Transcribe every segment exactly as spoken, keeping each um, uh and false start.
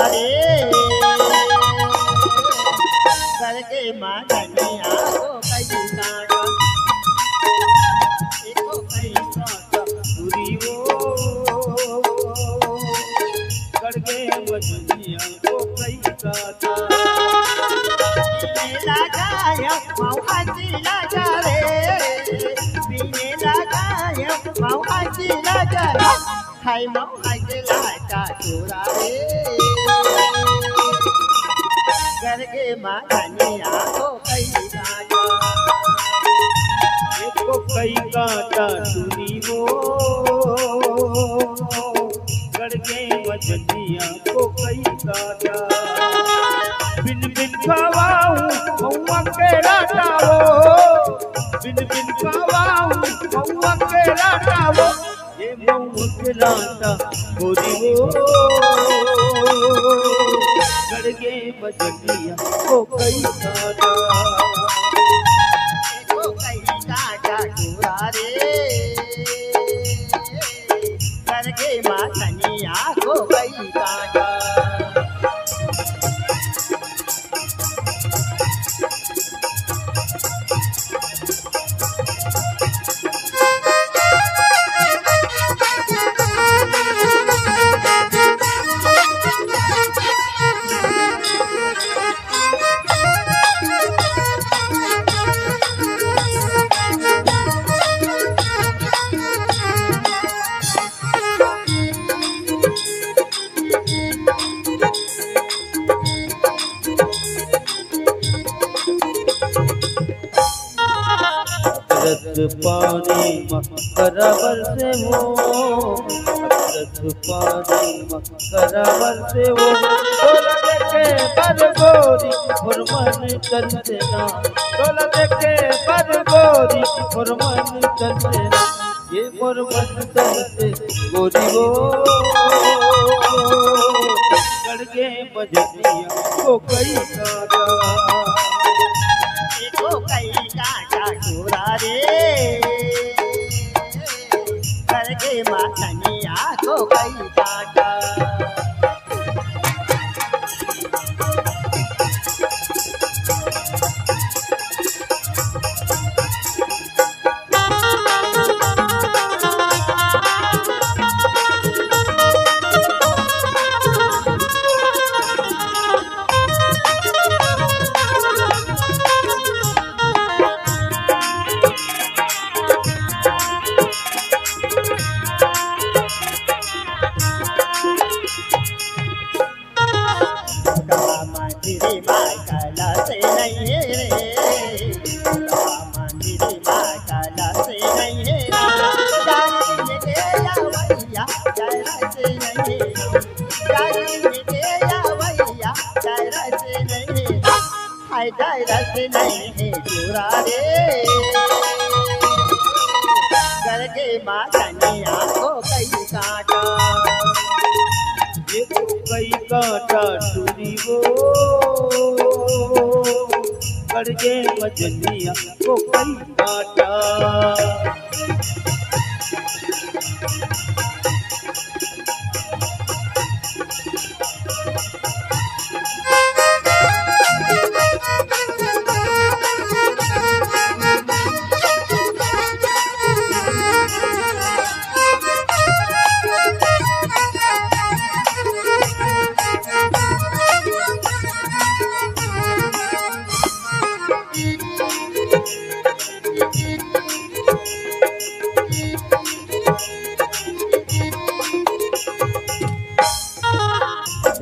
अरे, करके मांगनिया को कई काटा, एको कई काटा पूरी वो, करके मजनिया को कई काटा। पीने लगा यो मौहा की लगा रे, पीने लगा यो मौहा की लगा। हाय मौहा के लाटा चोरा रे, करके मांगनिया को कई काटा, एको कई काटा सुनी वो, करके मजनिया को कई काटा। बिन बिन खवाऊं मौहा के लाटा वो, बिन बिन खवाऊं मौहा के लाटा वो, ये मौहा के लाटा गोरी वो, करके मजनिया को कई काटा। को कई काटा चोरा रे, करके मांगनिया को कई काटा। अदरक पानी म बराबर से वो, अदरक पानी म बराबर से वो, तोला देखे बर गोरी मोर मन तरसे ना, तोला देखे बर गोरी मोर मन तरसे ना, ये मोर मन तरसे गोरी वो, करके मजनिया को कई काटा। को कई काटा चोरा रे, करके मांगनिया को कई काटा। मंदिर मा कलश नहीं है रे, मंदिर मा कलश नहीं है रे। जानी के या भैया, तरस नहीं है रे। जानी के या भैया, तरस नहीं है रे। हाय तरस नहीं है चोरा रे, करके मांगनिया को कई काटा। ये तो कई काटा टूरी वो, करके मजनिया को कई काटा।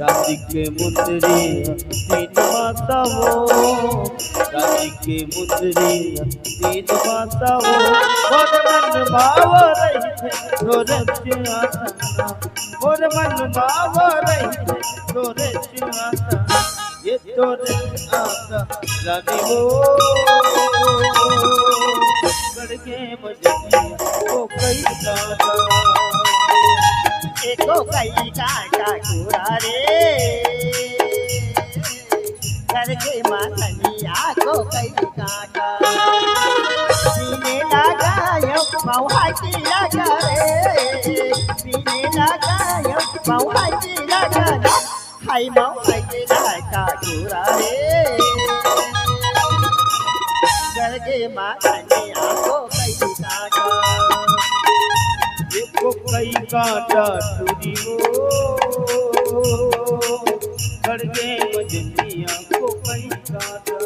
रानी के मुंदरी तीन माता वो, रानी के मुंदरी तीन माता वो। मोर मन भाव रही थे तोरे आसना, मोर मन भाव रही थे तोरे आसना। ये तोरे आसना रानी वो, करके मजनिया को कई काटा। एको कई काटा टूरा रे, करके मजनिया को कई काटा। पीने लगा यो मौहा की लगा रे, पीने लगा यो मौहा की लगा। आई माँ, आई के लायका गोरा रे। गड़गे माँ कन्या को कई काका। को कई काका टूरी हो। गड़गे मजनिया को कई काका।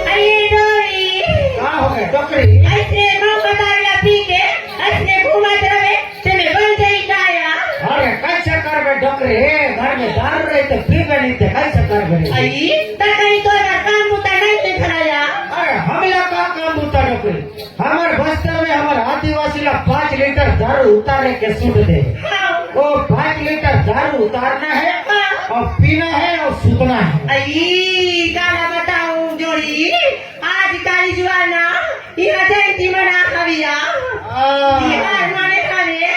अरे डोरी, का हो गए डोकरी? ऐसे मौका दारू पी के ऐसे घूमत रहे, तेमे बन जाई काया? अरे कैसे करबे डोकरी? हे, घर में दारू रहे तो पीबे नहीं तो कैसे करबे? आई, त कहीं तो ना काम बुता नहीं दिख रहा। अरे हम लोग का काम बुता डोकरी? हमार बस्तर में हमार आदिवासी ला पाँच लीटर दारू उतारे के सूट दे। हाँ। वो पाँच लीटर दारू उतारना है हाँ। और पीना है और सूतना है। आई, काला बताऊं जोड़ी, आज काली जुआना, यहाँ जयंती मना हरिया। हाँ। बिहार माने हरे,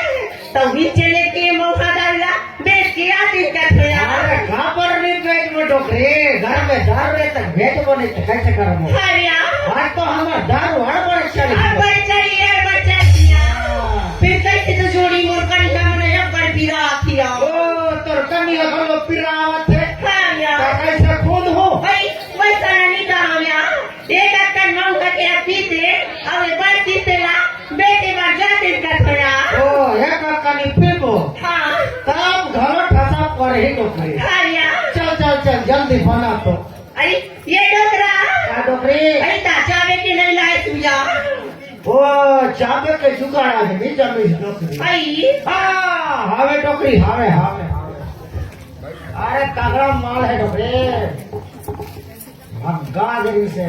तो भी चले के मौका डाला। बेच के आती कथोया। अरे, काबर नहीं बेच में डोकरे, घर में दारू रहे तक बेच बने तो कैसे करबो? अरे यार। आज तो हमार दारू हड़बड़ चली। हड़बड़ चली, हड़बड़ चली यार। फिर कैसे तो जोड़ी मोर करी का मने एक बार पीरा आती यार। ओ, तोर कमी लगलो पीरा आवत है। हाँ यार। तो कैसे खून हो? भाई, वैसा नहीं कहा यार। एक अक्कन मऊ का तेरा पीते, अब एक बार पीते ला, बेटे बार जाते का थोड़ा। ओ, एक अक्कन ही पीबो। हाँ। तब घरो ठसा पर ही डोकरी। हाँ यार। चल, चल, चल, जल्दी बना तो। अरे, ये डोकरा। का डोकरी? अरे, ता चाबे के नहीं लाए तू यार। ओ, चाबे के जुगाड़ आज नहीं जमीस डोकरी। आई। हाँ, हावे डोकरी, हावे, हावे, हावे। अरे, तगड़ा माल है डोकरी। भग्गा जरी से।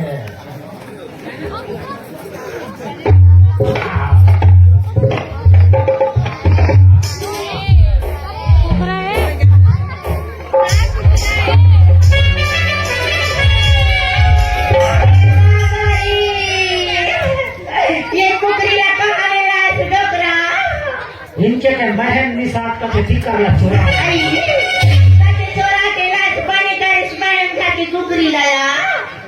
ये कुकरी ला कहाँ ले रहा है डोकरा? इनके के महल निषाद का खेती कर ला चोरा। आई, ताके चोरा के लाश बने का इस बहन का की कुकरी लाया।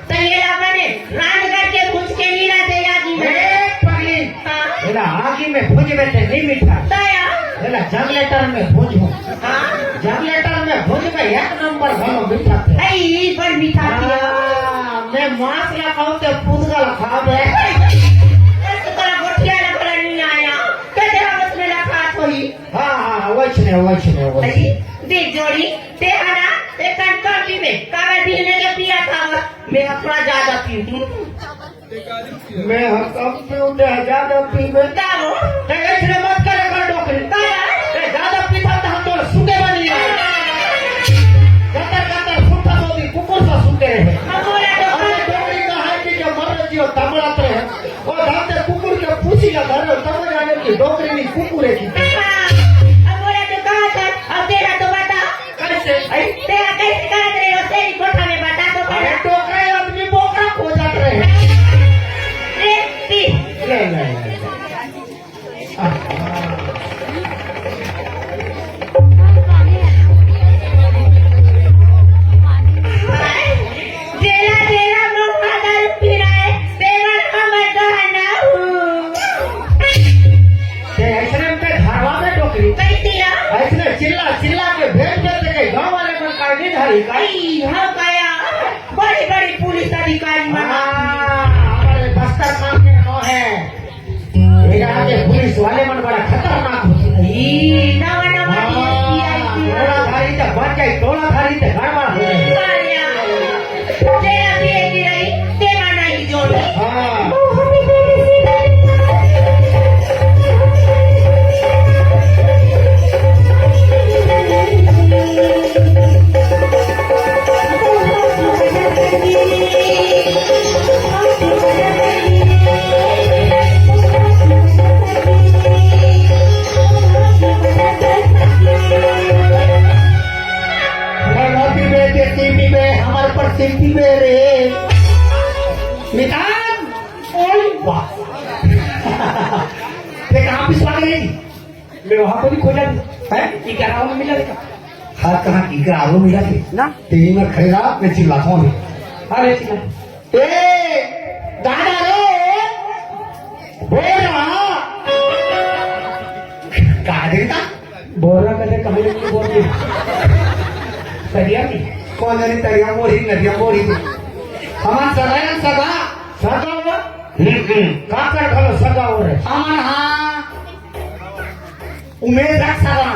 तो ये ला बने रामगढ़ के भूज के नीला दे याद ही ए पगली, हाँ। एला आगी में भूज में ते नहीं मीठा। दया। एला जंगलेटर में भूज हो। हाँ। जंगलेटर में भूज में एक नंबर भलो मीठा थे। आई, बड़ मीठा थी। हाँ, मैं मांस ला खाऊं ते पुदगा ला खावे। ऐसे तोरा गोठिया ला बड़ा नहीं आया। कैसे हम उसमें ला खात होई? हाँ, हाँ, हाँ, वैसने, वैसने, वैसने। अरे, देख जोड़ी, ते हरा, एक कन कम पीबे, कावे भी ने के पिया था, मैं अपना ज्यादा पीऊँ। मैं हर कम पीऊँ, ते ज्यादा पीबे। का हो? ते ऐसने मत करे कर डोकरी। का? ते ज्यादा पीता तो हम तोर सुते बनी। कतर कतर सुता सोती, कुकुर सा सुते रहे। हम बोला तो अरे डोकरी का है कि जो मर जियो, तमड़त रहे। ओ धरते कुकुर के पूछी का धरे, तब जाने कि डोकरी नहीं कुकुर है कि। हाँ, अब बोला तो कहा था, अब तेरा तो बता। कैसे? अरे, तेरा कैसे करत रहे हो, तेरी कोठा में बता तो अरे पहला। डोकरे आदमी बोकरा खो जात रहे। रे, पी। ले, जेला, जेला महुआ दारू पिलाए, तेमन हमर गहना हूँ। ते अइसने में ते घरवा में डोकरी। कइसे या? अइसने चिल्ला, चिल्ला के भेज देते के गाँव वाले मन का नहीं धरी का? ई, हाँ काया, बड़ी, बड़ी पुलिस अधिकारी मन। हाँ, हमारे बस्तर काम के नाम है। ये यहाँ के पुलिस वाले मन बड़ा खतरनाक होते हैं। ई, नवा, नवा हाँ, D S P आई थी। टोला धारी तो बच जाए, टोला धारी तो गड़बड़ हो जाए। बढ़िया। जेला पिए की रही, तेमा नहीं जोड़े। हाँ। भगवती बे, देसी बे, हमर पर सिंपी बे रे। मितान, ओए वाह। ते कहाँ पिसवा गई? मैं वहाँ पर ही खोजा। हैं? ग्यारह में मिला देखा। हर कहाँ ग्यारह मिला थे? ना। तेरी में खरीदा, मैं चिल्लाता हूँ। अरे चिल्ला। ए, दादा रे, बोरा। का देता? बोरा कदे कहाँ लेके बोल दे? तरिया में। कौन जानी तरिया मोरी, नदिया मोरी। हमार सदा है, सदा। सदा हो? हम्म, हम्म। का कर घलो सदा हो रे? हमार हाँ। उमेश रख सदा।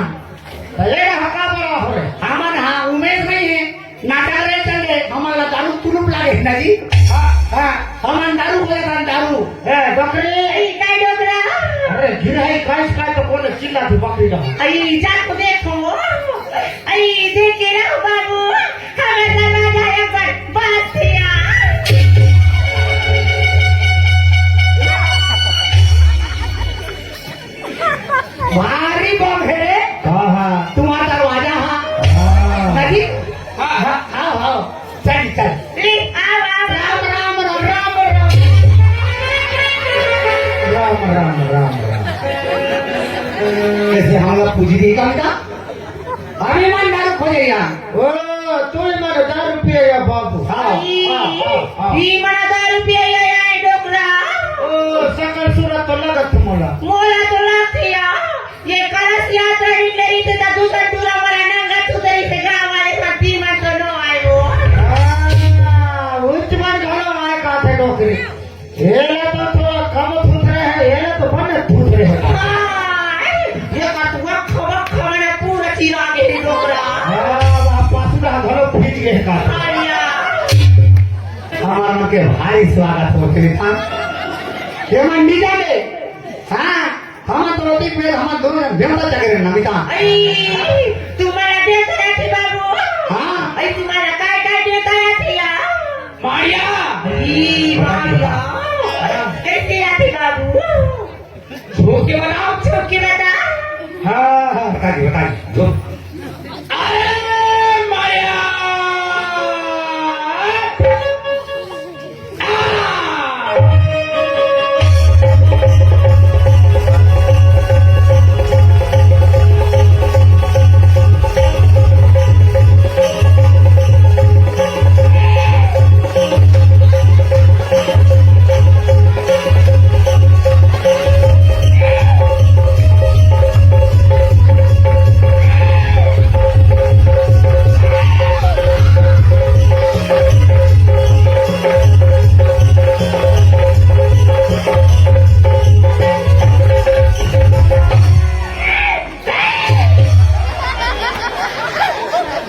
त ये हका बड़ा हो रे। हमन हाँ उमेश नहीं है, नाटक रे चल दे। हमन ला दारू तुलुप लागे ना जी। हाँ, हाँ। हमन दारू बोले था दारू। ए, डोकरे। ए, काय डोकरा? अरे, गिर है, काइस काय तो कोने चिल्ला थी बकरी का। आई, जा को देखो। आई, देख के रहो बाबू। हमें दरवाजा है पर बात किया। भारी बम है रे। हाँ, हाँ। तुम्हारा दरवाजा, हाँ। हाँ। नदी? हाँ, हाँ। आओ, आओ। चल, चल। ले, आओ, आओ। राम, राम, राम, राम, राम। राम, राम, राम, राम। कैसे हम लोग पूछ दी कम का? अभी मन दारू खोजे यहाँ। ओ, तू ही मारो दारू पिए या बाबू। हाँ, ई, हाँ, हाँ, हाँ। ई मना दारू पिए या, या डोकरा। ओ, सकल सूरत तो लगत मोला। मोला तो लगत या। ये कलश यात्रा ही नहीं थे, तो दूसर टूरा वाला नंगा तू तेरी से गाँव वाले सब दी मन तो नो आए हो। हाँ, उच्च मन घरो आए का थे डोकरी। एला तो थोड़ा कम थुथरे हे, एला तो बने थुथरे हे। हाँ, ये कटुआ खबक खबने पूरा चिरा के ही डोकरा। हाँ, वाह, पासुरा घलो फीट गए का। बढ़िया। हमार मन के भारी स्वागत होते था। ये मन नीचा ले। हाँ, हम तो होती पे हम दोनों देवता जगह नमिता। आई, तुम्हारा देवता है थी बाबू। हाँ। आई, तुम्हारा काय काय देवता है थी या? मारिया। ई, मारिया। कैसे आती बाबू? छू के बताओ। छू के बता। हाँ, हाँ, बता दी, बता दी। जो। अरे मारिया। आ!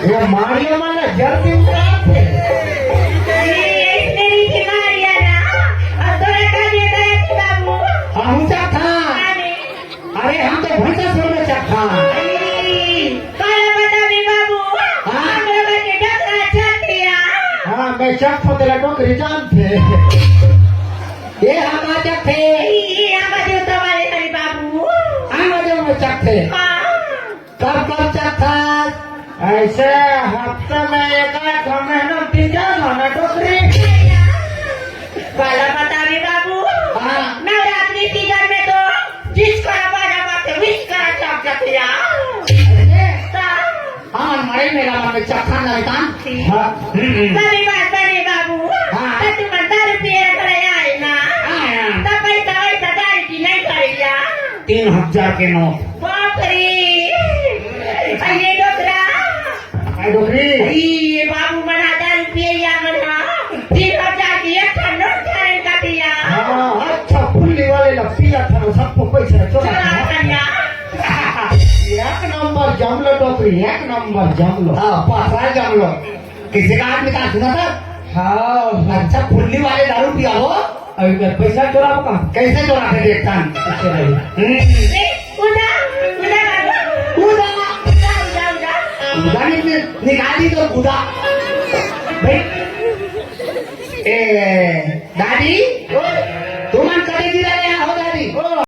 ये मारिया माना जल्दी उतार थे। ये ऐसे नहीं थी मारिया ना। अब तो रखा दिया गया थी बाबू। हम ऊंचा था। अरे। अरे हम तो भैंसा छोड़ में चक था। अरे, काला बता भी बाबू। हाँ। हम लोगों के डगरा चक दिया। हाँ, मैं चक फतेला डोकरी जान थे। ये हम आ चक थे। ये हम आ देवता वाले हरी बाबू। हम आ देव में चक थे। हाँ। कब कब चक था? ऐसे हफ्ते में एक आध महीना टिका ना डोकरी। काला बता भी बाबू। हाँ। नवरात्रि की मेला मन में चक्खा ना निकाल। हाँ। हम्म, हम्म। सही बात बने बाबू। हाँ। त तुमन दारू पिए बर आए ना। हाँ, हाँ। त पैसा वैसा दारू की नहीं भैया। तीन हजार के नोट। बाप रे। अरे डोकरा। काय डोकरी? अरे बाबू मन दारू पिए या मन। तीन हजार की एक ठन नोट धरे का पिया। हाँ, अच्छा, फुल्ली वाले ला पिया था, सबको पैसा चोरा चोरा था। था या। एक नंबर जमलो डोकरी, एक नंबर जमलो। हाँ, पसरा जमलो। किसी का आदमी का सुना था? हाँ। अच्छा, फुल्ली वाले दारू पिया हो? अभी मैं पैसा चोराबो का? कैसे चोराथे देखथन? अच्छा भाई। हम्म। ए, उदा, उदा बाबू। उदा। उदा, उदा, उदा। उदा नि-, निकाल दी तो उदा। भाई। ए, दादी, तुमन कदे